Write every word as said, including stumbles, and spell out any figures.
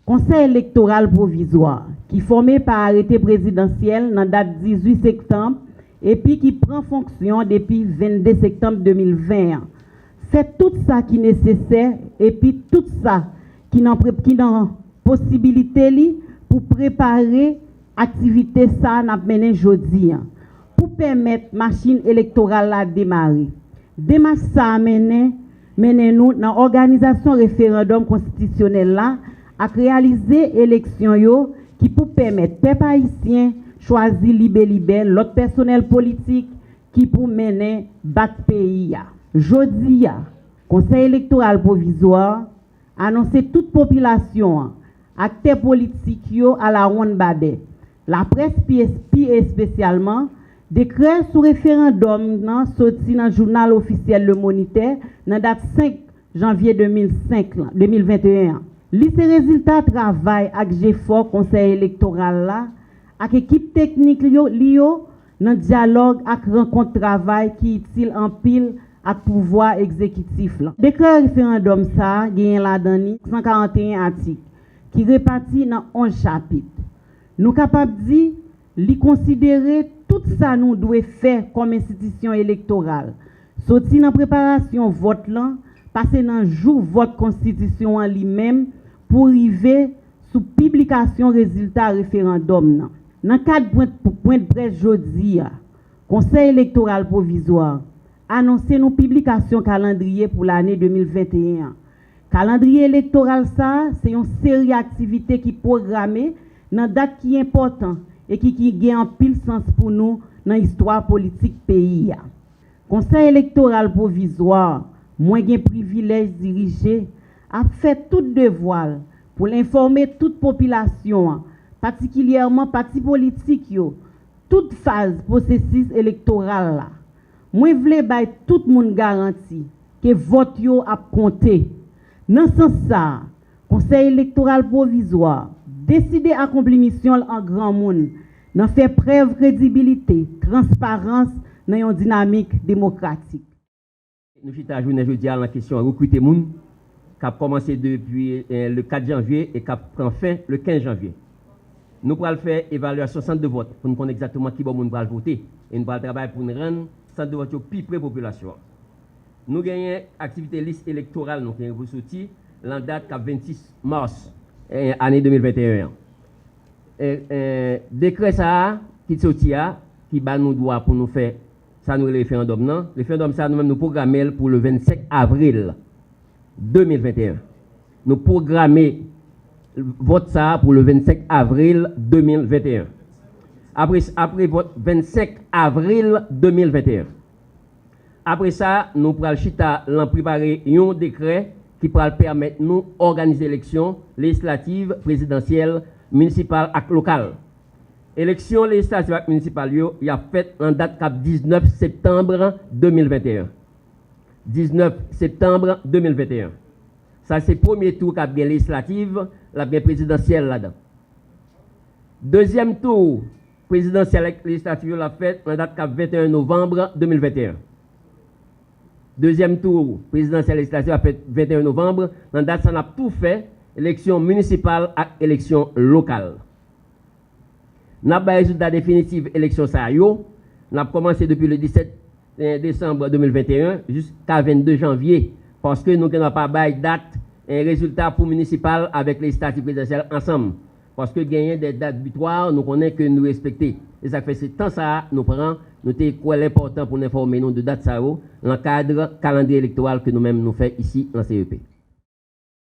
Konsèy Elektoral Pwovizwa, ki fòme pa arete prezidansyèl nan dat dizuit septanm epi ki pran fonksyon depi vennde septanm de mil ven an, fè tout sa ki nesesè epi tout sa ki nan pre- ki nan posibilite li pou prepare aktivite sa a n ap mennen jodi a pou pèmèt machin elektoral la demare. Demach sa a mennen mennen nou nan òganizasyon referandòm konstitisyonèl la ak reyalize eleksyon yo ki pou pèmèt pèp ayisyen chwazi libelibè lòt pèsonèl politik ki pou mennen bak peyi a. Jodi a, Konsèy Elektoral Pwovizwa anonse tout popilasyon an, aktè politik yo alawonnbadè, laprès pi es- pi espesyalman, dekrè sou referandòm nan soti nan jounal ofisyèl Le Moniteur nan dat senk janvye de mil senk lan, de mil venteyen an. Li se rezilta travay ak jefò Konsèy Elektoral la ak ekip teknik yo, li yo nan dyalòg ak rankont travay ki itil anpil ak pouvwa egzekitif lan. Dekrè referandòm sa a genyen ladan li san karanteyen atik ki repati nan onz chapit. Nou kapab di li konsidere tout sa nou dwe fè kòm enstitisyon elektoral, soti nan preparasyon vòt lan, pase nan jou vòt konstitisyon an li menm pou rive sou piblikasyon rezilta referandòm nan. Nan kad pwent- pwentprès jodi a, Konsèy Elektoral Pwovizwa anonse nou piblikasyon kalandriye pou lane de mil venteyen an. Kalandriye elektoral sa a se yon seri aktivite ki pwograme nan dat ki enpòtan e ki ki gen anpil sans pou nou nan istwa politik peyi a. Konsèy Elektoral Pwovizwa mwen gen privilèj dirije ap fè tout devwa l pou l enfòme tout popilasyon an, patikilyèman pati politik yo, tout faz pwosesis elektoral la. Mwen vle bay tout moun garanti ke vòt yo ap konte. Nan sans sa a, Konsèy Elektoral Pwovizwa deside akonpli misyon l an granmoun nan fè prèv kredibilite, transparans nan yon dinamik demokratik. Nou chita jounen jodi a lan kesyon rekrite moun k ap kòmanse depi eh, le kat janvye e k ap pran fen le kenz janvye. Nou pral fè evalyasyon sant de vòt pou n konn egzakteman kibò moun pral vote e nou pral travay pou n rann sant de vòt yo pi pre popilasyon an. Nou genyen aktivite lis elektoral nou genyen pou soti lan dat k ap vennsis mas eh, ane de mil venteyen an. Eh, eh, dekrè sa a ki t soti a, ki ba nou dwa pou nou fè sa nou rele referandòm nan. Referandòm sa a, nou menm nou pwograme l pou le vennsenk avril de mil venteyen. Nou pwograme vòt sa a pou le vennsenk avril de mil venteyen. Apre, apre vòt vennsenk avril de mil venteyen. Apre sa, nou pral chita lan prepare yon dekrè ki pral pèmèt nou òganize eleksyon lejislativ, prezidansyèl, minisipal ak lokal. Eleksyon lejislativ ak minisipal yo, y ap fèt lan dat k ap diznèf septanm de mil venteyen. Diznèf septanm de mil venteyen. Sa se premye tou k ap gen lejislativ, l ap gen prezidansyèl ladan. Dezyèm tou prezidansyèl ak lejislatif yo l ap fèt nan dat k ap venteyen novanm de mil venteyen. Dezyèm tou prezidansyèl lejislatif ap fèt venteyen novanm. Nan dat sa, n ap tou fè eleksyon minisipal ak eleksyon lokal. N ap bay rezilta definitif eleksyon sa yo. N ap kòmanse depi le disèt desanm de mil venteyen jiska vennde janvye, paske nou gendwa pa bay dat rezilta pou minisipal avèk lejislatif prezidansyèl ansanm, paske genyen de dat bitwa nou konnen ke nou respekte. Se sa k fè se tan sa a nou pran, nou te kwè l enpòtan pou n enfòme nou de dat sa yo nan kad kalandriye elektoral ke nou menm nou fè isi nan C E P.